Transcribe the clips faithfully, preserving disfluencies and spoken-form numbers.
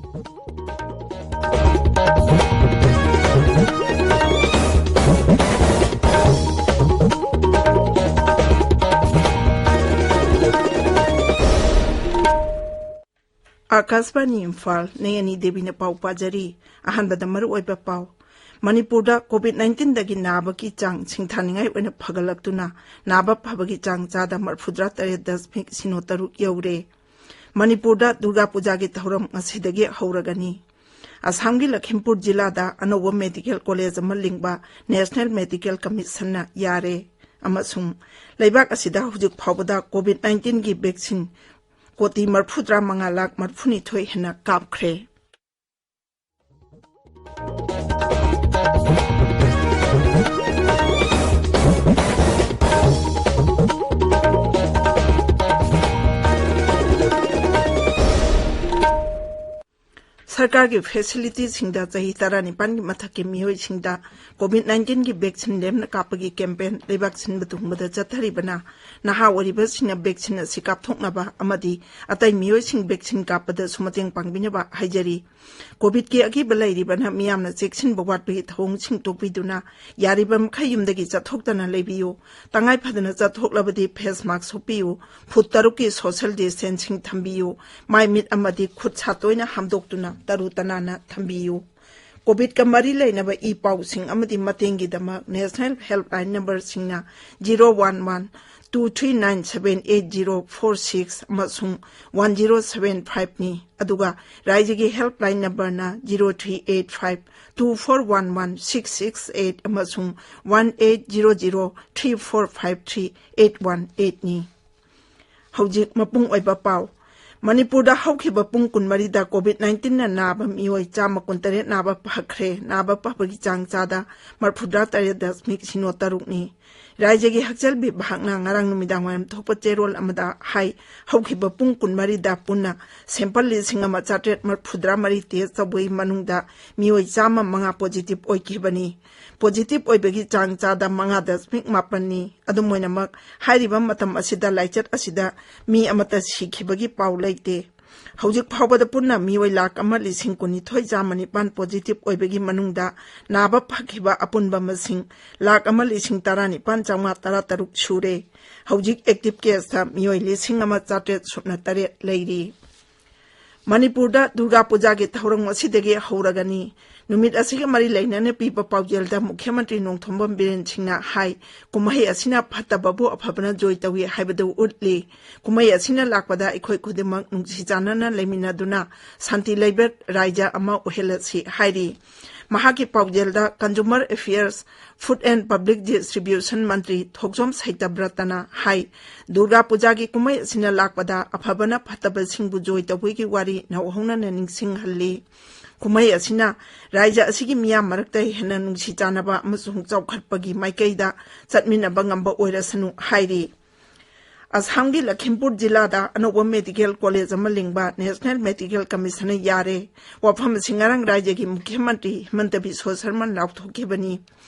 ꯑꯥꯀꯥꯁꯕꯥꯅꯤ ꯏꯝꯐꯥꯜ, ꯅꯦ ꯑꯅꯤ ꯗꯦꯕꯤꯅ ꯄꯥꯎ ꯄꯥꯖꯔꯤ꯫ ꯑꯍꯥꯟꯕꯗ ꯃꯔꯨꯑꯣꯏꯕ ꯄꯥꯎ꯫ ꯃꯅꯤꯄꯨꯔꯗ ꯀꯣꯚꯤꯗ ꯅꯥꯏꯟꯇꯤꯟꯗꯒꯤ ꯅꯥꯕꯒꯤ ꯆꯥꯡ ꯁꯤꯡꯊꯥꯅꯤꯡꯉꯥꯏ ꯑꯣꯏꯅ ꯐꯒꯠꯂꯛꯇꯨꯅ ꯅꯥꯕ ꯐꯕꯒꯤ ꯆꯥꯡ ꯆꯥꯗ ꯃꯔꯐꯨꯇꯔꯥ ꯇꯔꯦꯠ ꯗꯁꯃꯤꯛ ꯁꯤꯅꯣ ꯇꯔꯨꯛ ꯌꯧꯔꯦ꯫ ꯃꯅꯤꯄꯨꯔꯗ ꯗꯨꯔꯒꯥ ꯄꯨꯖꯥꯒꯤ ꯊꯧꯔꯝ ꯉꯁꯤꯗꯒꯤ ꯍꯧꯔꯒꯅꯤ꯫ ꯑꯁꯥꯝꯒꯤ ꯂꯈꯤꯝꯄꯨꯔ ꯖꯤꯂꯥꯗ ꯑꯅꯧꯕ ꯃꯦꯗꯤꯀꯦꯜ ꯀꯣꯂꯦꯖ ꯑꯃ ꯂꯤꯡꯕ ꯅꯦꯁꯅꯦꯜ ꯃꯦꯗꯤꯀꯦꯜ ꯀꯃꯤꯁꯟꯅ ꯌꯥꯔꯦ꯫ ꯑꯃꯁꯨꯡ ꯂꯩꯕꯥꯛ ꯑꯁꯤꯗ ꯍꯧꯖꯤꯛ ꯐꯥꯎꯕꯗ ꯀꯣꯚꯤꯗ ꯅꯥꯏꯟꯇꯤꯟꯒꯤ ꯚꯦꯛꯁꯤꯟ ꯀꯣꯇꯤ ꯃꯔꯐꯨꯇꯔꯥ ꯃꯉꯥ ꯂꯥꯈ ꯃꯔꯐꯨꯅꯤꯊꯣꯏ ꯍꯦꯟꯅ ꯀꯥꯞꯈ꯭ꯔꯦ꯫ ꯁꯔꯀꯥꯔꯒꯤ ꯐꯦꯁꯤꯂꯤꯇꯤꯁꯤꯡꯗ ꯆꯍꯤ ꯇꯔꯥꯅꯤꯄꯥꯟꯒꯤ ꯃꯊꯛꯀꯤ ꯃꯤꯑꯣꯏꯁꯤꯡꯗ ꯀꯣꯚꯤꯗ ꯅꯥꯏꯟꯇꯤꯟꯒꯤ ꯚꯦꯛꯁꯤꯟ ꯂꯦꯝꯅ ꯀꯥꯞꯄꯒꯤ ꯀꯦꯝꯄꯦꯟ ꯂꯩꯕꯥꯛ ꯁꯤꯟꯕ ꯊꯨꯡꯕꯗ ꯆꯠꯊꯔꯤꯕꯅ ꯅꯍꯥ ꯑꯣꯏꯔꯤꯕꯁꯤꯡꯅ ꯚꯦꯛꯁꯤꯟ ꯑꯁꯤ ꯀꯥꯞꯊꯣꯛꯅꯕ ꯑꯃꯗꯤ ꯑꯇꯩ ꯃꯤꯑꯣꯏꯁꯤꯡ ꯚꯦꯛꯁꯤꯟ ꯀꯥꯞꯄꯗꯁꯨ ꯃꯇꯦꯡ ꯄꯥꯡꯕꯤꯅꯕ ꯍꯥꯏꯖꯔꯤ꯫ ꯀꯣꯚꯤꯗꯀꯤ ꯑꯀꯤꯕ ꯂꯩꯔꯤꯕꯅ ꯃꯤꯌꯥꯝꯅ ꯆꯦꯛꯁꯤꯟꯕ ꯋꯥꯠꯄꯒꯤ ꯊꯧꯑꯣꯡꯁꯤꯡ ꯇꯣꯛꯄꯤꯗꯨꯅ ꯌꯥꯔꯤꯕ ꯃꯈꯩ ꯌꯨꯝꯗꯒꯤ ꯆꯠꯊꯣꯛꯇꯅ ꯂꯩꯕꯤꯌꯨ꯫ ꯇꯉꯥꯏ ꯐꯗꯅ ꯆꯠꯊꯣꯛꯂꯕꯗꯤ ꯐꯦꯁ ꯃꯥꯛꯁ ꯎꯞꯄꯤꯌꯨ꯫ ꯐꯨꯠ ꯇꯔꯨꯛꯀꯤ ꯁꯣꯁꯤꯌꯦꯜ ꯗꯤꯁꯇꯦꯟꯁꯤꯡ ꯊꯝꯕꯤꯌꯨ꯫ ꯃꯥꯏ ꯃꯤꯠ ꯑꯃꯗꯤ ꯈꯨꯠ ꯁꯥ ꯇꯣꯏꯅ ꯍꯥꯝꯗꯣꯛꯇꯨꯅ ꯇꯔꯨ ꯇꯅꯥꯟꯅ ꯊꯝꯕꯤꯌꯨ꯫ ꯀꯣꯚꯤꯗꯀ ꯃꯔꯤ ꯂꯩꯅꯕ ꯏ ꯄꯥꯎꯁꯤꯡ ꯑꯃꯗꯤ ꯃꯇꯦꯡꯒꯤꯗꯃꯛ ꯅꯦꯁꯅꯦꯜ ꯍꯦꯜꯞꯂꯥꯏꯟ ꯅꯝꯕꯔꯁꯤꯡꯅ zero one one two three nine seven eight zero four six ꯑꯃꯁꯨꯡ ꯋꯥꯟ ꯖꯤꯔꯣ ꯁꯚꯦꯟ ꯐꯥꯏꯚꯅꯤ꯫ ꯑꯗꯨꯒ ꯔꯥꯏꯖ꯭ꯌꯒꯤ ꯍꯦꯜꯞꯂꯥꯏꯟ ꯅꯝꯕꯔꯅ zero three eight five two four one one six six eight ꯑꯃꯁꯨꯡ one eight zero zero three four five three eight one ꯑꯩꯠꯅꯤ꯫ ꯍꯧꯖꯤꯛ ꯃꯄꯨꯡ ꯑꯣꯏꯕ ꯄꯥꯎ꯫ ꯃꯅꯤꯄꯨꯔꯗ ꯍꯧꯈꯤꯕ ꯄꯨꯡ ꯀꯨꯟꯃꯔꯤꯗ ꯀꯣꯚꯤꯗ ꯅꯥꯏꯟꯇꯤꯟꯅ ꯅꯥꯕ ꯃꯤꯑꯣꯏ ꯆꯥꯝꯃ ꯀꯨꯟꯇꯔꯦꯠ ꯅꯥꯕ ꯐꯈ꯭ꯔꯦ꯫ ꯅꯥꯕ ꯐꯕꯒꯤ ꯆꯥꯡ ꯆꯥꯗ ꯃꯔꯐꯨꯇꯔꯥ ꯇꯔꯦꯠ ꯗꯁꯃꯤꯛ ꯁꯤꯅꯣ ꯇꯔꯨꯛꯅꯤ꯫ ꯔꯥꯏꯖ꯭ꯌꯒꯤ ꯍꯛꯁꯦꯜ ꯕꯤꯚꯥꯒꯅ ꯉꯔꯥꯡ ꯅꯨꯃꯤꯗꯥꯡ ꯋꯥꯏꯔꯝ ꯊꯣꯛꯄ ꯆꯦꯔꯣꯜ ꯑꯃꯗ ꯍꯥꯏ, ꯍꯧꯈꯤꯕ ꯄꯨꯡ ꯀꯨꯟꯃꯔꯤꯗ ꯄꯨꯟꯅ ꯁꯦꯝꯄꯜ ꯂꯤꯁꯤꯡ ꯑꯃ ꯆꯥꯇ꯭ꯔꯦꯠ ꯃꯔꯐꯨꯇꯔꯥ ꯃꯔꯤ ꯇꯦꯁ ꯇꯧꯕꯒꯤ ꯃꯅꯨꯡꯗ ꯃꯤꯑꯣꯏ ꯆꯥꯝꯃ ꯃꯉꯥ ꯄꯣꯖꯤꯇꯤꯚ ꯑꯣꯏꯈꯤꯕꯅꯤ꯫ ꯄꯣꯖꯤꯇꯤꯚ ꯑꯣꯏꯕꯒꯤ ꯆꯥꯡ ꯆꯥꯗ ꯃꯉꯥ ꯗꯁꯃꯤꯛ ꯃꯥꯄꯟꯅꯤ꯫ ꯑꯗꯨꯝ ꯑꯣꯏꯅꯃꯛ, ꯍꯥꯏꯔꯤꯕ ꯃꯇꯝ ꯑꯁꯤꯗ ꯂꯥꯏꯆꯠ ꯑꯁꯤꯗ ꯃꯤ ꯑꯃꯠꯇ ꯁꯤꯈꯤꯕꯒꯤ ꯄꯥꯎ ꯂꯩꯇꯦ꯫ ꯍꯧꯖꯤꯛ ꯐꯥꯎꯕꯗ ꯄꯨꯟꯅ ꯃꯤꯑꯣꯏ ꯂꯥꯈ ꯑꯃ ꯂꯤꯁꯤꯡ ꯀꯨꯟꯅꯤꯊꯣꯏ ꯆꯥꯝꯃ ꯅꯤꯄꯥꯟ positive ꯑꯣꯏꯕꯒꯤ ꯃꯅꯨꯡꯗ ꯅꯥꯕ ꯐꯈꯤꯕ ꯑꯄꯨꯟꯕ ꯃꯁꯤꯡ ꯂꯥꯈ ꯑꯃ ꯂꯤꯁꯤꯡ ꯇꯔꯥꯅꯤꯄꯥꯟ ꯆꯥꯝꯃꯉꯥ ꯇꯔꯥꯇꯔꯨꯛ ꯁꯨꯔꯦ꯫ ꯍꯧꯖꯤꯛ active caseꯇ ꯃꯤꯑꯣꯏ ꯂꯤꯁꯤꯡ ꯑꯃ ꯆꯥꯇ꯭ꯔꯦꯠ ꯁꯨꯞꯅ ꯇꯔꯦꯠ ꯂꯩꯔꯤ꯫ ꯃꯅꯤꯄꯨꯔꯗ ꯗꯨꯔꯒꯥ ꯄꯨꯖꯥꯒꯤ ꯊꯧꯔꯝ ꯉꯁꯤꯗꯒꯤ ꯍꯧꯔꯒꯅꯤ꯫ ꯅꯨꯃꯤꯠ ꯑꯁꯤꯒ ꯃꯔꯤ ꯂꯩꯅꯅ ꯄꯤꯕ ꯄꯥꯎꯖꯦꯜꯗ ꯃꯨꯈ꯭ꯌ ꯃꯟꯇ꯭ꯔꯤ ꯅꯣꯡꯊꯣꯝꯕꯝ ꯕꯤꯔꯦꯟ ꯁꯤꯡꯅ ꯍꯥꯏ, ꯀꯨꯝꯍꯩ ꯑꯁꯤꯅ ꯐꯠꯇꯕꯕꯨ ꯑꯐꯕꯅ ꯖꯣꯏ ꯇꯧꯏ ꯍꯥꯏꯕꯗꯨ ꯎꯠꯂꯤ꯫ ꯀꯨꯝꯍꯩ ꯑꯁꯤꯅ ꯂꯥꯛꯄꯗ ꯑꯩꯈꯣꯏ ꯈꯨꯗꯤꯡꯃꯛ ꯅꯨꯡꯁꯤ ꯆꯥꯟꯅꯅ ꯂꯩꯃꯤꯟꯅꯗꯨꯅ ꯁꯥꯟꯇꯤ ꯂꯩꯕ ꯔꯥꯏꯖ ꯑꯃ ꯑꯣꯏꯍꯜꯂꯁꯤ ꯍꯥꯏꯔꯤ꯫ ꯃꯍꯥꯛꯀꯤ ꯄꯥꯎꯖꯦꯜꯗ Consumer Affairs, Food and Public Distribution ꯃꯟꯇ꯭ꯔꯤ ꯊꯣꯛꯆꯣꯝ ꯁꯩꯇꯕ꯭ꯔꯇꯅ ꯍꯥꯏ, ꯗꯨꯔꯒꯥ ꯄꯨꯖꯥꯒꯤ ꯀꯨꯝꯍꯩ ꯑꯁꯤꯅ ꯂꯥꯛꯄꯗ ꯑꯐꯕꯅ ꯐꯠꯇꯕꯁꯤꯡꯕꯨ ꯖꯣꯏ ꯇꯧꯕꯒꯤ ꯋꯥꯔꯤ ꯅꯧꯍꯧꯅꯅ ꯅꯤꯡꯁꯤꯡꯍꯜꯂꯤ꯫ ꯀꯨꯝꯍꯩ ꯑꯁꯤꯅ ꯔꯥꯏꯖ ꯑꯁꯤꯒꯤ ꯃꯤꯌꯥꯝ ꯃꯔꯛꯇ ꯍꯦꯟꯅ ꯅꯨꯡꯁꯤ ꯆꯥꯟꯅꯕ ꯑꯃꯁꯨꯡ ꯆꯥꯎꯈꯠꯄꯒꯤ ꯃꯥꯏꯀꯩꯗ ꯆꯠꯃꯤꯟꯅꯕ ꯉꯝꯕ ꯑꯣꯏꯔꯁꯅꯨ ꯍꯥꯏꯔꯤ꯫ ꯑꯁꯥꯝꯒꯤ ꯂꯈꯤꯝꯄꯨꯔ ꯖꯤꯂꯥꯗ ꯑꯅꯧꯕ medical college ꯑꯃ ꯂꯤꯡꯕ National Medical Commissionꯅ ꯌꯥꯔꯦ꯫ ꯋꯥꯐꯝ ꯑꯁꯤ ꯉꯔꯥꯡ ꯔꯥꯏꯖ꯭ꯌꯒꯤ ꯃꯨꯈ꯭ꯌ ꯃꯟꯇ꯭ꯔꯤ ꯍꯤꯃꯟꯇ ꯕꯤꯁ꯭ꯋ ꯁꯔꯃꯅ ꯂꯥꯎꯊꯣꯛꯈꯤꯕꯅꯤ꯫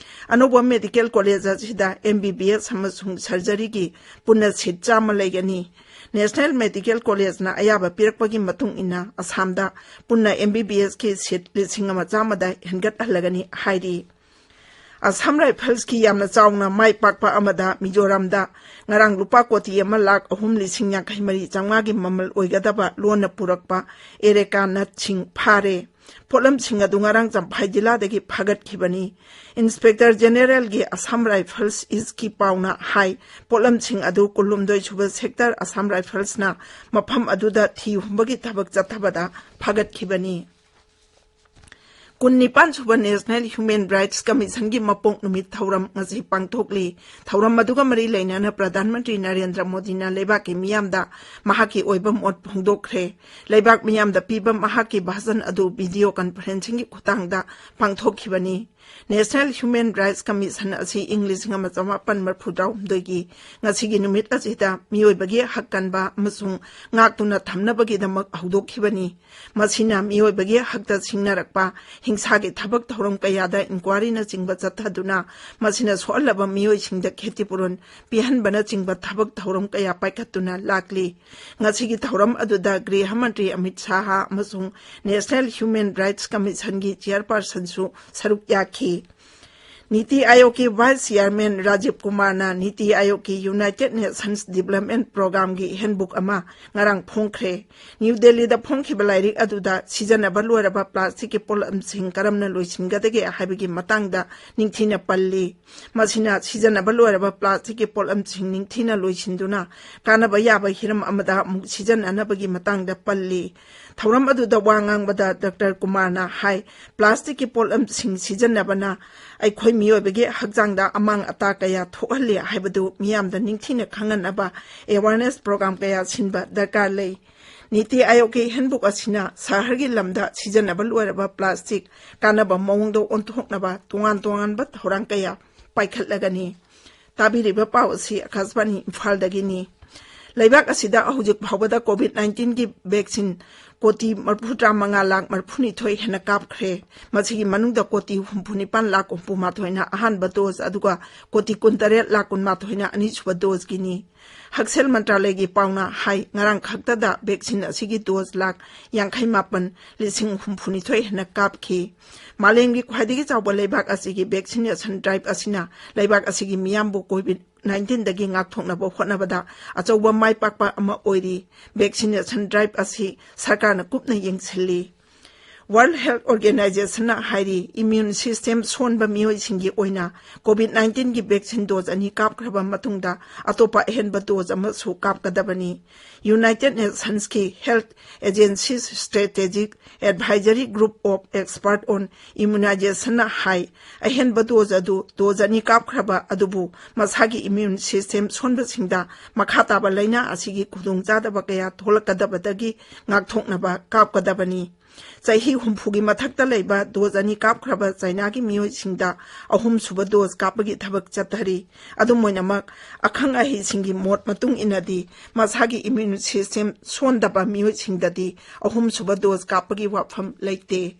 ꯑꯅꯧꯕ medical college ꯑꯁꯤꯗ M B B S ꯑꯃꯁꯨꯡ surgeryꯒꯤ ꯄꯨꯟꯅ seat ꯆꯥꯝꯃ ꯂꯩꯒꯅꯤ꯫ National Medical Collegeꯅ ꯑꯌꯥꯕ ꯄꯤꯔꯛꯄꯒꯤ ꯃꯇꯨꯡ ꯏꯟꯅ ꯑꯁꯥꯝꯗ ꯄꯨꯟꯅ M B B Sꯀꯤ seat ꯂꯤꯁꯤꯡ ꯑꯃ ꯆꯥꯝꯃꯗ ꯍꯦꯟꯒꯠꯍꯜꯂꯒꯅꯤ ꯍꯥꯏꯔꯤ꯫ ꯑꯁꯥꯝ ꯔꯥꯏꯐꯜꯁꯀꯤ ꯌꯥꯝꯅ ꯆꯥꯎꯅ ꯃꯥꯏ ꯄꯥꯛꯄ ꯑꯃꯗ ꯃꯤꯖꯣꯔꯥꯝꯗ ꯉꯔꯥꯡ ꯂꯨꯄꯥ ꯀꯣꯇꯤ ꯑꯃ ꯂꯥꯈ ꯑꯍꯨꯝ ꯂꯤꯁꯤꯡ ꯌꯥꯡꯈꯩ ꯃꯔꯤ ꯆꯥꯝꯃꯉꯥꯒꯤ ꯃꯃꯜ ꯑꯣꯏꯒꯗꯕ ꯂꯣꯟꯅ ꯄꯨꯔꯛꯄ ꯑꯦꯔꯦꯀꯥ ꯅꯠꯁꯤꯡ ꯐꯥꯔꯦ꯫ ꯄꯣꯠꯂꯝꯁꯤꯡ ꯑꯗꯨ ꯉꯔꯥꯡ ꯆꯝꯐꯥꯏ ꯖꯤꯂꯥꯗꯒꯤ ꯐꯥꯒꯠꯈꯤꯕꯅꯤ꯫ Inspector Generalꯒꯤ ꯑꯁꯥꯝ ꯔꯥꯏꯐꯜꯁ Eastꯀꯤ ꯄꯥꯎꯅ ꯍꯥꯏ, ꯄꯣꯠꯂꯝꯁꯤꯡ ꯑꯗꯨ ꯀꯨꯟꯍꯨꯝꯗꯣꯏ ꯁꯨꯕ sector ꯑꯁꯥꯝ ꯔꯥꯏꯐꯜꯁꯅ ꯃꯐꯝ ꯑꯗꯨꯗ ꯊꯤ ꯍꯨꯝꯕꯒꯤ ꯊꯕꯛ ꯆꯠꯊꯕꯗ ꯐꯥꯒꯠꯈꯤꯕꯅꯤ꯫ ꯀꯨꯟꯅꯤꯄꯥꯟ ꯁꯨꯕ National Human Rights Commissionꯒꯤ ꯃꯄꯣꯛ ꯅꯨꯃꯤꯠ ꯊꯧꯔꯝ ꯉꯁꯤ ꯄꯥꯡꯊꯣꯛꯂꯤ꯫ ꯊꯧꯔꯝ ꯑꯗꯨꯒ ꯃꯔꯤ ꯂꯩꯅꯅ ꯄ꯭ꯔꯙꯥꯟ ꯃꯟꯇ꯭ꯔꯤ ꯅꯔꯦꯟꯗ꯭ꯔ ꯃꯣꯗꯤꯅ ꯂꯩꯕꯥꯛꯀꯤ ꯃꯤꯌꯥꯝꯗ ꯃꯍꯥꯛꯀꯤ ꯑꯣꯏꯕ ꯃꯣꯠ ꯐꯣꯡꯗꯣꯛꯈ꯭ꯔꯦ꯫ ꯂꯩꯕꯥꯛ ꯃꯤꯌꯥꯝꯗ ꯄꯤꯕ ꯃꯍꯥꯛꯀꯤ ꯚꯥꯁꯟ ꯑꯗꯨ video conferencingꯒꯤ ꯈꯨꯠꯊꯥꯡꯗ ꯄꯥꯡꯊꯣꯛꯈꯤꯕꯅꯤ꯫ National Human Rights Commission ꯑꯁꯤ ꯏꯪ ꯂꯤꯁꯤꯡ ꯑꯃ ꯆꯥꯃꯥꯄꯟ ꯃꯔꯤꯐꯨ ꯇꯔꯥꯍꯨꯝꯗꯣꯏꯒꯤ ꯉꯁꯤꯒꯤ ꯅꯨꯃꯤꯠ ꯑꯁꯤꯗ ꯃꯤꯑꯣꯏꯕꯒꯤ ꯍꯛ ꯀꯟꯕ ꯑꯃꯁꯨꯡ ꯉꯥꯛꯇꯨꯅ ꯊꯝꯅꯕꯒꯤꯗꯃꯛ ꯍꯧꯗꯣꯛꯈꯤꯕꯅꯤ꯫ ꯃꯁꯤꯅ ꯃꯤꯑꯣꯏꯕꯒꯤ ꯍꯛꯇ ꯁꯤꯡꯅꯔꯛꯄ ꯍꯤꯡꯁꯥꯒꯤ ꯊꯕꯛ ꯊꯧꯔꯝ ꯀꯌꯥꯗ ꯏꯟꯀ꯭ꯋꯥꯔꯤꯅꯆꯤꯡꯕ ꯆꯠꯊꯗꯨꯅ ꯃꯁꯤꯅ ꯁꯣꯛꯍꯜꯂꯕ ꯃꯤꯑꯣꯏꯁꯤꯡꯗ ꯈꯦꯇꯤꯄꯨꯔꯣꯟ ꯄꯤꯍꯟꯕꯅꯆꯤꯡꯕ ꯊꯕꯛ ꯊꯧꯔꯝ ꯀꯌꯥ ꯄꯥꯏꯈꯠꯇꯨꯅ ꯂꯥꯛꯂꯤ꯫ ꯉꯁꯤꯒꯤ ꯊꯧꯔꯝ ꯑꯗꯨꯗ ꯒ꯭ꯔꯤꯍ ꯃꯟꯇ꯭ꯔꯤ ꯑꯃꯤꯠ ꯁꯥꯍ ꯑꯃꯁꯨꯡ ꯅꯦꯁꯅꯦꯜ ꯍ꯭ꯌꯨꯃꯦꯟ ꯔꯥꯏꯠꯁ ꯀꯃꯤꯁꯟꯒꯤ ꯆꯤꯌꯔꯄꯥꯔꯁꯟꯁꯨ ꯁꯔꯨꯛ ꯌꯥꯈꯤ꯫ ꯅꯤꯇꯤ ꯑꯥꯌꯣꯒꯀꯤ ꯚꯥꯏꯁ ꯆꯤꯌꯥꯔꯃꯦꯟ ꯔꯥꯖꯤꯕ ꯀꯨꯃꯥꯔꯅ ꯅꯤꯇꯤ ꯑꯥꯌꯣꯒꯀꯤ ꯌꯨꯅꯥꯏꯇꯦꯗ ꯅꯦꯁꯟꯁ ꯗꯤꯕꯂꯞꯃꯦꯟ ꯄ꯭ꯔꯣꯒ꯭ꯔꯥꯝꯒꯤ ꯍꯦꯟꯕꯨꯛ ꯑꯃ ꯉꯔꯥꯡ ꯐꯣꯡꯈ꯭ꯔꯦ꯫ ꯅ꯭ꯌꯨ ꯗꯦꯜꯂꯤꯗ ꯐꯣꯡꯈꯤꯕ ꯂꯥꯏꯔꯤꯛ ꯑꯗꯨꯗ ꯁꯤꯖꯤꯟꯅꯕ ꯂꯣꯏꯔꯕ ꯄ꯭ꯂꯥꯁꯇꯤꯛꯀꯤ ꯄꯣꯠꯂꯝꯁꯤꯡ ꯀꯔꯝꯅ ꯂꯣꯏꯁꯤꯟꯒꯗꯒꯦ ꯍꯥꯏꯕꯒꯤ ꯃꯇꯥꯡꯗ ꯅꯤꯡꯊꯤꯅ ꯄꯜꯂꯤ꯫ ꯃꯁꯤꯅ ꯁꯤꯖꯤꯟꯅꯕ ꯂꯣꯏꯔꯕ ꯄ꯭ꯂꯥꯁꯇꯤꯛꯀꯤ ꯄꯣꯠꯂꯝꯁꯤꯡ ꯅꯤꯡꯊꯤꯅ ꯂꯣꯏꯁꯤꯟꯗꯨꯅ ꯀꯥꯟꯅꯕ ꯌꯥꯕ ꯍꯤꯔꯝ ꯑꯃꯗ ꯑꯃꯨꯛ ꯁꯤꯖꯤꯟꯅꯅꯕꯒꯤ ꯃꯇꯥꯡꯗ ꯄꯜꯂꯤ꯫ ꯊꯧꯔꯝ ꯑꯗꯨꯗ ꯋꯥ ꯉꯥꯡꯕꯗ ꯗꯣꯛꯇꯔ ꯀꯨꯃꯥꯔꯅ ꯍꯥꯏ, ꯄ꯭ꯂꯥꯁꯇꯤꯛꯀꯤ ꯄꯣꯠꯂꯝꯁꯤꯡ ꯁꯤꯖꯤꯟꯅꯕꯅ ꯑꯩꯈꯣꯏ ꯃꯤꯑꯣꯏꯕꯒꯤ ꯍꯛꯆꯥꯡꯗ ꯑꯃꯥꯡ ꯑꯇꯥ ꯀꯌꯥ ꯊꯣꯛꯍꯜꯂꯤ ꯍꯥꯏꯕꯗꯨ ꯃꯤꯌꯥꯝꯗ ꯅꯤꯡꯊꯤꯅ ꯈꯪꯍꯟꯅꯕ ꯑꯦꯋꯥꯔꯅꯦꯁ ꯄ꯭ꯔꯣꯒ꯭ꯔꯥꯝ ꯀꯌꯥ ꯁꯤꯟꯕ ꯗꯔꯀꯥꯔ ꯂꯩ꯫ ꯅꯤꯇꯤ ꯑꯥꯌꯣꯒꯀꯤ ꯍꯦꯟꯕꯨꯛ ꯑꯁꯤꯅ ꯁꯍꯔꯒꯤ ꯂꯝꯗ ꯁꯤꯖꯤꯟꯅꯕ ꯂꯣꯏꯔꯕ ꯄ꯭ꯂꯥꯁꯇꯤꯛ ꯀꯥꯟꯅꯕ ꯃꯑꯣꯡꯗ ꯑꯣꯟꯊꯣꯛꯅꯕ ꯇꯣꯉꯥꯟ ꯇꯣꯉꯥꯟꯕ ꯊꯧꯔꯥꯡ ꯀꯌꯥ ꯄꯥꯏꯈꯠꯂꯒꯅꯤ꯫ ꯇꯥꯕꯤꯔꯤꯕ ꯄꯥꯎ ꯑꯁꯤ ꯑꯥꯀꯥꯁꯕꯥꯅꯤ ꯏꯝꯐꯥꯜꯗꯒꯤꯅꯤ꯫ ꯂꯩꯕꯥꯛ ꯑꯁꯤꯗ ꯍꯧꯖꯤꯛ ꯐꯥꯎꯕꯗ ꯀꯣꯚꯤꯗ ꯅꯥꯏꯟꯇꯤꯟꯒꯤ ꯚꯦꯛꯁꯤꯟ ꯀꯣꯇꯤ ꯃꯔꯤꯐꯨꯇꯔꯥꯃꯉꯥ ꯂꯥꯈ ꯃꯔꯤꯐꯨꯅꯤꯊꯣꯏ ꯍꯦꯟꯅ ꯀꯥꯞꯈ꯭ꯔꯦ꯫ ꯃꯁꯤꯒꯤ ꯃꯅꯨꯡꯗ ꯀꯣꯇꯤ ꯍꯨꯝꯐꯨꯅꯤꯄꯥꯟ ꯂꯥꯈ ꯍꯨꯝꯐꯨꯃꯥꯊꯣꯏꯅ ꯑꯍꯥꯟꯕ ꯗꯣꯁ, ꯑꯗꯨꯒ ꯀꯣꯇꯤ ꯀꯨꯟꯇꯔꯦꯠ ꯂꯥꯈ ꯀꯨꯟꯃꯥꯊꯣꯏꯅ ꯑꯅꯤꯁꯨꯕ ꯗꯣꯁꯀꯤꯅꯤ꯫ ꯍꯛꯁꯦꯜ ꯃꯟꯇ꯭ꯔꯥꯂꯌꯒꯤ ꯄꯥꯎꯅ ꯍꯥꯏ, ꯉꯔꯥꯡ ꯈꯛꯇꯗ ꯚꯦꯛꯁꯤꯟ ꯑꯁꯤꯒꯤ ꯗꯣꯁ ꯂꯥꯈ ꯌꯥꯡꯈꯩ ꯃꯥꯄꯟ ꯂꯤꯁꯤꯡ ꯍꯨꯝꯐꯨꯅꯤꯊꯣꯏ ꯍꯦꯟꯅ ꯀꯥꯞꯈꯤ꯫ ꯃꯥꯂꯦꯝꯒꯤ ꯈ꯭ꯋꯥꯏꯗꯒꯤ ꯆꯥꯎꯕ ꯂꯩꯕꯥꯛ ꯑꯁꯤꯒꯤ ꯚꯦꯛꯁꯤꯅꯦꯁꯟ ꯗ꯭ꯔꯥꯏꯚ ꯑꯁꯤꯅ ꯂꯩꯕꯥꯛ ꯑꯁꯤꯒꯤ ꯃꯤꯌꯥꯝꯕꯨ ꯀꯣꯚꯤꯗ ꯅꯥꯏꯟꯇꯤꯟꯗꯒꯤ ꯉꯥꯛꯊꯣꯛꯅꯕ ꯍꯣꯠꯅꯕꯗ ꯑꯆꯧꯕ ꯃꯥꯏ ꯄꯥꯛꯄ ꯑꯃ ꯑꯣꯏꯔꯤ꯫ ꯚꯦꯛꯁꯤꯅꯦꯁꯟ ꯗ꯭ꯔꯥꯏꯚ ꯑꯁꯤ ꯁꯔꯀꯥꯔꯅ ꯀꯨꯞꯅ ꯌꯦꯡꯁꯤꯜꯂꯤ꯫ ꯋꯥꯔꯜꯗ ꯍꯦꯜꯊ ꯑꯣꯔꯒꯦꯅꯥꯏꯖꯦꯁꯟꯅ ꯍꯥꯏꯔꯤ, ꯏꯝꯃ꯭ꯌꯨꯟ ꯁꯤꯁꯇꯦꯝ ꯁꯣꯟꯕ ꯃꯤꯑꯣꯏꯁꯤꯡꯒꯤ ꯑꯣꯏꯅ ꯀꯣꯚꯤꯗ ꯅꯥꯏꯟꯇꯤꯟꯒꯤ ꯚꯦꯛꯁꯤꯟ ꯗꯣꯁ ꯑꯅꯤ ꯀꯥꯞꯈ꯭ꯔꯕ ꯃꯇꯨꯡꯗ ꯑꯇꯣꯞꯄ ꯑꯍꯦꯟꯕ ꯗꯣꯁ ꯑꯃꯁꯨ ꯀꯥꯞꯀꯗꯕꯅꯤ꯫ ꯌꯨꯅꯥꯏꯇꯦꯗ ꯅꯦꯁꯟꯁꯀꯤ health agencies strategic advisory group of expert on ꯏꯝꯃ꯭ꯌꯨꯅꯥꯏꯖꯦꯁꯟꯅ ꯍꯥꯏ, ꯑꯍꯦꯟꯕ ꯗꯣꯁ ꯑꯗꯨ ꯗꯣꯁ ꯑꯅꯤ ꯀꯥꯞꯈ꯭ꯔꯕ ꯑꯗꯨꯕꯨ ꯃꯁꯥꯒꯤ ꯏꯝꯃ꯭ꯌꯨꯟ ꯁꯤꯁꯇꯦꯝ ꯁꯣꯟꯕꯁꯤꯡꯗ ꯃꯈꯥ ꯇꯥꯕ ꯂꯥꯏꯅꯥ ꯑꯁꯤꯒꯤ ꯈꯨꯗꯣꯡꯆꯥꯗꯕ ꯀꯌꯥ ꯊꯣꯛꯂꯛꯀꯗꯕꯗꯒꯤ ꯉꯥꯛꯊꯣꯛꯅꯕ ꯀꯥꯞꯀꯗꯕꯅꯤ꯫ ꯆꯍꯤ ꯍꯨꯝꯐꯨꯒꯤ ꯃꯊꯛꯇ ꯂꯩꯕ ꯗꯣꯁ ꯑꯅꯤ ꯀꯥꯞꯈ꯭ꯔꯕ ꯆꯥꯏꯅꯥꯒꯤ ꯃꯤꯑꯣꯏꯁꯤꯡꯗ ꯑꯍꯨꯝꯁꯨꯕ ꯗꯣꯁ ꯀꯥꯞꯄꯒꯤ ꯊꯕꯛ ꯆꯠꯊꯔꯤ꯫ ꯑꯗꯨꯝ ꯑꯣꯏꯅꯃꯛ, ꯑꯈꯪ ꯑꯍꯩꯁꯤꯡꯒꯤ ꯃꯣꯠ ꯃꯇꯨꯡ ꯏꯟꯅꯗꯤ, ꯃꯁꯥꯒꯤ ꯏꯝꯃ꯭ꯌꯨꯟ ꯁꯤꯁꯇꯦꯝ ꯁꯣꯟꯗꯕ ꯃꯤꯑꯣꯏꯁꯤꯡꯗꯗꯤ ꯑꯍꯨꯝꯁꯨꯕ ꯗꯣꯁ ꯀꯥꯞꯄꯒꯤ ꯋꯥꯐꯝ ꯂꯩꯇꯦ꯫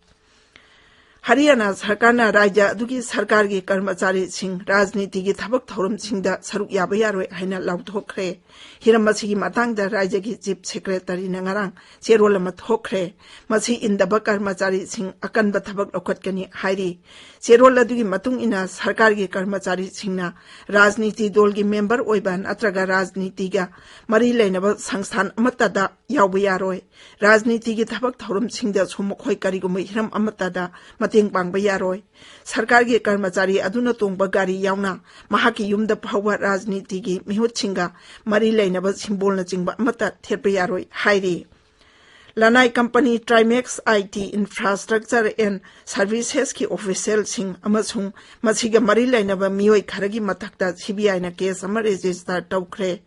ꯍꯔꯤꯌꯥꯅꯥ ꯁꯔꯀꯥꯔꯅ ꯔꯥꯖ꯭ꯌ ꯑꯗꯨꯒꯤ ꯁꯔꯀꯥꯔꯒꯤ ꯀꯔꯃꯆꯥꯔꯤꯁꯤꯡ ꯔꯥꯖꯅꯤꯇꯤꯒꯤ ꯊꯕꯛ ꯊꯧꯔꯝꯁꯤꯡꯗ ꯁꯔꯨꯛ ꯌꯥꯕ ꯌꯥꯔꯣꯏ ꯍꯥꯏꯅ ꯂꯥꯎꯊꯣꯛꯈ꯭ꯔꯦ꯫ ꯍꯤꯔꯝ ꯑꯁꯤꯒꯤ ꯃꯇꯥꯡꯗ ꯔꯥꯖ꯭ꯌꯒꯤ ꯆꯤꯐ ꯁꯦꯀ꯭ꯔꯦꯇꯔꯤꯅ ꯉꯔꯥꯡ ꯆꯦꯔꯣꯜ ꯑꯃ ꯊꯣꯛꯈ꯭ꯔꯦ꯫ ꯃꯁꯤ ꯏꯟꯗꯕ ꯀꯔꯃꯆꯥꯔꯤꯁꯤꯡ ꯑꯀꯟꯕ ꯊꯕꯛ ꯂꯧꯈꯠꯀꯅꯤ ꯍꯥꯏꯔꯤ꯫ ꯆꯦꯔꯣꯜ ꯑꯗꯨꯒꯤ ꯃꯇꯨꯡ ꯏꯟꯅ ꯁꯔꯀꯥꯔꯒꯤ ꯀꯔꯃꯆꯥꯔꯤꯁꯤꯡꯅ ꯔꯥꯖꯅꯤꯇꯤ ꯗꯣꯜꯒꯤ ꯃꯦꯝꯕꯔ ꯑꯣꯏꯕ ꯅꯠꯇ꯭ꯔꯒ ꯔꯥꯖꯅꯤꯇꯤꯒ ꯃꯔꯤ ꯂꯩꯅꯕ ꯁꯪꯁꯊꯥꯟ ꯑꯃꯠꯇꯗ ꯌꯥꯎꯕ ꯌꯥꯔꯣꯏ꯫ ꯔꯥꯖꯅꯤꯇꯤꯒꯤ ꯊꯕꯛ ꯊꯧꯔꯝꯁꯤꯡꯗꯁꯨ ꯃꯈꯣꯏ ꯀꯔꯤꯒꯨꯝꯕ ꯍꯤꯔꯝ ꯑꯃꯠꯇꯗ ꯃꯇꯦꯡ ꯄꯥꯡꯕ ꯌꯥꯔꯣꯏ꯫ ꯁꯔꯀꯥꯔꯒꯤ ꯀꯔꯃꯆꯥꯔꯤ ꯑꯗꯨꯅ ꯇꯣꯡꯕ ꯒꯥꯔꯤ ꯌꯥꯎꯅ ꯃꯍꯥꯛꯀꯤ ꯌꯨꯝꯗ ꯐꯥꯎꯕ ꯔꯥꯖꯅꯤꯇꯤꯒꯤ ꯃꯤꯍꯨꯠꯁꯤꯡꯒ ꯃꯔꯤ ꯂꯩꯅꯕ ꯁꯤꯝꯕꯣꯜꯅꯆꯤꯡꯕ ꯑꯃꯠꯇ ꯊꯦꯠꯄ ꯌꯥꯔꯣꯏ ꯍꯥꯏꯔꯤ꯫ ꯂꯅꯥꯏ company Trimax I T infrastructure and ꯁꯔꯚꯤꯁꯦꯁꯀꯤ ꯑꯣꯐꯤꯁꯤꯌꯦꯜꯁꯤꯡ ꯑꯃꯁꯨꯡ ꯃꯁꯤꯒ ꯃꯔꯤ ꯂꯩꯅꯕ ꯃꯤꯑꯣꯏ ꯈꯔꯒꯤ ꯃꯊꯛꯇ ꯁꯤ ꯕꯤ ꯑꯥꯏꯅ ꯀꯦꯁ ꯑꯃ ꯔꯦꯖꯤꯁꯇꯔ ꯇꯧꯈ꯭ꯔꯦ꯫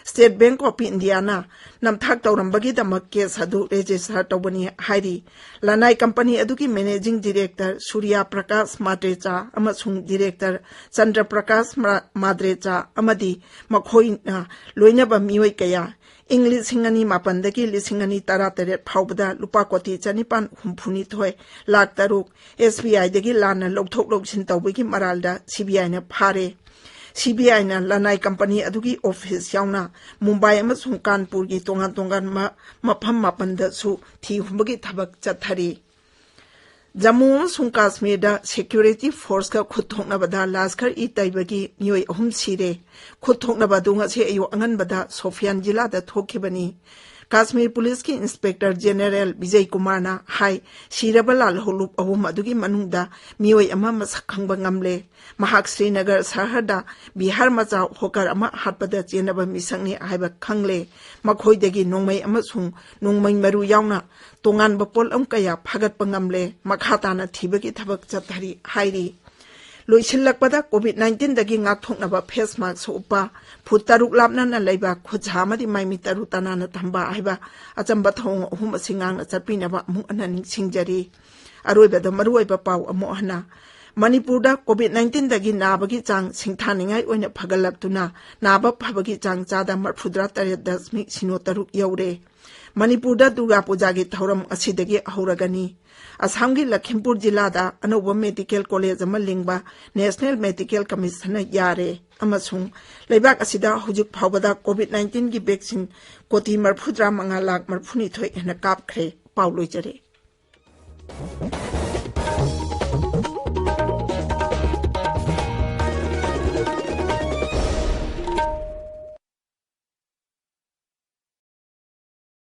ꯁ꯭ꯇꯦꯠ ꯕꯦꯡꯛ ꯑꯣꯐ ꯏꯟꯗꯤꯌꯥꯅ ꯅꯝꯊꯥꯛ ꯇꯧꯔꯝꯕꯒꯤꯗꯃꯛ ꯀꯦꯁ ꯑꯗꯨ ꯔꯦꯖꯤꯁꯇꯔ ꯇꯧꯕꯅꯤ ꯍꯥꯏꯔꯤ꯫ ꯂꯅꯥꯏ ꯀꯝꯄꯅꯤ ꯑꯗꯨꯒꯤ ꯃꯦꯅꯦꯖꯤꯡ ꯗꯤꯔꯦꯛꯇꯔ ꯁꯨꯔ꯭ꯌ ꯄ꯭ꯔꯀꯥꯁ ꯃꯥꯗ꯭ꯔꯦꯆꯥ ꯑꯃꯁꯨꯡ ꯗꯤꯔꯦꯛꯇꯔ ꯆꯟꯗ꯭ꯔ ꯄ꯭ꯔꯀꯥꯁ ꯃꯥ-, ꯃꯥꯗ꯭ꯔꯦꯆꯥ ꯑꯃꯗꯤ ꯃꯈꯣꯏꯅ ꯂꯣꯏꯅꯕ ꯃꯤꯑꯣꯏ ꯀꯌꯥ ꯏꯪ ꯂꯤꯁꯤꯡ ꯑꯅꯤ ꯃꯥꯄꯟꯗꯒꯤ ꯂꯤꯁꯤꯡ ꯑꯅꯤ ꯇꯔꯥꯇꯔꯦꯠ ꯐꯥꯎꯕꯗ ꯂꯨꯄꯥ ꯀꯣꯇꯤ ꯆꯅꯤꯄꯥꯟ ꯍꯨꯝꯐꯨꯅꯤꯊꯣꯏ ꯂꯥꯈ ꯇꯔꯨꯛ ꯑꯦꯁ ꯕꯤ ꯑꯥꯏꯗꯒꯤ ꯂꯥꯟꯅ ꯂꯧꯊꯣꯛ ꯂꯧꯁꯤꯟ ꯇꯧꯕꯒꯤ ꯃꯔꯥꯜꯗ ꯁꯤ ꯕꯤ ꯑꯥꯏꯅ ꯐꯥꯔꯦ꯫ ꯁꯤ ꯕꯤ ꯑꯥꯏꯅ ꯂꯅꯥꯏ ꯀꯝꯄꯅꯤ ꯑꯗꯨꯒꯤ ꯑꯣꯐꯤꯁ ꯌꯥꯎꯅ ꯃꯨꯝꯕꯥꯏ ꯑꯃꯁꯨꯡ ꯀꯥꯟꯄꯨꯔꯒꯤ ꯇꯣꯉꯥꯟ ꯇꯣꯉꯥꯟꯕ ꯃꯐꯝ ꯃꯥꯄꯟꯗꯁꯨ ꯊꯤ ꯍꯨꯝꯕꯒꯤ ꯊꯕꯛ ꯆꯠꯊꯔꯤ꯫ ꯖꯝꯃꯨ ꯑꯃꯁꯨꯡ ꯀꯥꯁꯃꯤꯔꯗ ꯁꯦꯀ꯭ꯌꯨꯔꯤꯇꯤ ꯐꯣꯔꯁꯀ ꯈꯨꯠ ꯊꯣꯛꯅꯕꯗ ꯂꯥꯁꯀꯔ ꯏ ꯇꯩꯕꯒꯤ ꯃꯤꯑꯣꯏ ꯑꯍꯨꯝ ꯁꯤꯔꯦ꯫ ꯈꯨꯠ ꯊꯣꯛꯅꯕ ꯑꯗꯨ ꯉꯁꯤ ꯑꯌꯨꯛ ꯑꯉꯟꯕꯗ ꯁꯣꯐꯤꯌꯥꯟ ꯖꯤꯂꯥꯗ ꯊꯣꯛꯈꯤꯕꯅꯤ꯫ ꯀꯥꯁꯃꯤꯔ ꯄꯨꯂꯤꯁꯀꯤ ꯏꯟꯁꯄꯦꯛꯇꯔ ꯖꯦꯅꯦꯔꯦꯜ ꯕꯤꯖꯩ ꯀꯨꯃꯥꯔꯅ ꯍꯥꯏ, ꯁꯤꯔꯕ ꯂꯥꯜꯍꯧꯂꯨꯞ ꯑꯍꯨꯝ ꯑꯗꯨꯒꯤ ꯃꯅꯨꯡꯗ ꯃꯤꯑꯣꯏ ꯑꯃ ꯃꯁꯛ ꯈꯪꯕ ꯉꯝꯂꯦ꯫ ꯃꯍꯥꯛ ꯁ꯭ꯔꯤꯅꯒꯔ ꯁꯍꯔꯗ ꯕꯤꯍꯥꯔ ꯃꯆꯥ ꯍꯣꯀꯔ ꯑꯃ ꯍꯥꯠꯄꯗ ꯆꯦꯟꯅꯕ ꯃꯤꯁꯛꯅꯤ ꯍꯥꯏꯕ ꯈꯪꯂꯦ꯫ ꯃꯈꯣꯏꯗꯒꯤ ꯅꯣꯡꯃꯩ ꯑꯃꯁꯨꯡ ꯅꯣꯡꯃꯩ ꯃꯔꯨ ꯌꯥꯎꯅ ꯇꯣꯉꯥꯟꯕ ꯄꯣꯠꯂꯝ ꯀꯌꯥ ꯐꯥꯒꯠꯄ ꯉꯝꯂꯦ꯫ ꯃꯈꯥ ꯇꯥꯅ ꯊꯤꯕꯒꯤ ꯊꯕꯛ ꯆꯠꯊꯔꯤ ꯍꯥꯏꯔꯤ꯫ ꯂꯣꯏꯁꯤꯜꯂꯛꯄꯗ, ꯀꯣꯚꯤꯗ ꯅꯥꯏꯟꯇꯤꯟꯗꯒꯤ ꯉꯥꯛꯊꯣꯛꯅꯕ ꯐꯦꯁ ꯃꯥꯛꯁ ꯎꯞꯄ, ꯐꯨꯠ ꯇꯔꯨꯛ ꯂꯥꯞꯅꯅ ꯂꯩꯕ, ꯈꯨꯠꯁꯥ ꯑꯃꯗꯤ ꯃꯥꯏꯃꯤꯠ ꯇꯔꯨ ꯇꯅꯥꯟꯅ ꯊꯝꯕ ꯍꯥꯏꯕ ꯑꯆꯝꯕ ꯊꯧꯑꯣꯡ ꯑꯍꯨꯝ ꯑꯁꯤ ꯉꯥꯛꯅ ꯆꯠꯄꯤꯅꯕ ꯑꯃꯨꯛ ꯍꯟꯅ ꯅꯤꯡꯁꯤꯡꯖꯔꯤ꯫ ꯑꯔꯣꯏꯕꯗ ꯃꯔꯨꯑꯣꯏꯕ ꯄꯥꯎ ꯑꯃꯨꯛ ꯍꯟꯅ꯫ ꯃꯅꯤꯄꯨꯔꯗ ꯀꯣꯚꯤꯗ ꯅꯥꯏꯟꯇꯤꯟꯗꯒꯤ ꯅꯥꯕꯒꯤ ꯆꯥꯡ ꯁꯤꯡꯊꯥꯅꯤꯡꯉꯥꯏ ꯑꯣꯏꯅ ꯐꯒꯠꯂꯛꯇꯨꯅ ꯅꯥꯕ ꯐꯕꯒꯤ ꯆꯥꯡ ꯆꯥꯗ ꯃꯔꯐꯨꯇꯔꯥ ꯇꯔꯦꯠ ꯗꯁꯃꯤꯛ ꯁꯤꯅꯣ ꯇꯔꯨꯛ ꯌꯧꯔꯦ꯫ ꯃꯅꯤꯄꯨꯔꯗ ꯗꯨꯔꯒꯥ ꯄꯨꯖꯥꯒꯤ ꯊꯧꯔꯝ ꯉꯁꯤꯗꯒꯤ ꯍꯧꯔꯒꯅꯤ꯫ ꯑꯁꯥꯝꯒꯤ ꯂꯈꯤꯝꯄꯨꯔ ꯖꯤꯂꯥꯗ ꯑꯅꯧꯕ ꯃꯦꯗꯤꯀꯦꯜ ꯀꯣꯂꯦꯖ ꯑꯃ ꯂꯤꯡꯕ ꯅꯦꯁꯅꯦꯜ ꯃꯦꯗꯤꯀꯦꯜ ꯀꯃꯤꯁꯟꯅ ꯌꯥꯔꯦ ꯑꯃꯁꯨꯡ ꯂꯩꯕꯥꯛ ꯑꯁꯤꯗ ꯍꯧꯖꯤꯛ ꯐꯥꯎꯕꯗ ꯀꯣꯚꯤꯗ ꯅꯥꯏꯟꯇꯤꯟꯒꯤ ꯚꯦꯛꯁꯤꯟ ꯀꯣꯇꯤ ꯃꯔꯤꯐꯨꯇꯔꯥ ꯃꯉꯥ ꯂꯥꯈ ꯃꯔꯤꯐꯨꯅꯤꯊꯣꯏ ꯍꯦꯟꯅ ꯀꯥꯞꯈ꯭ꯔꯦ꯫ ꯄꯥꯎ ꯂꯣꯏꯖꯔꯦ꯫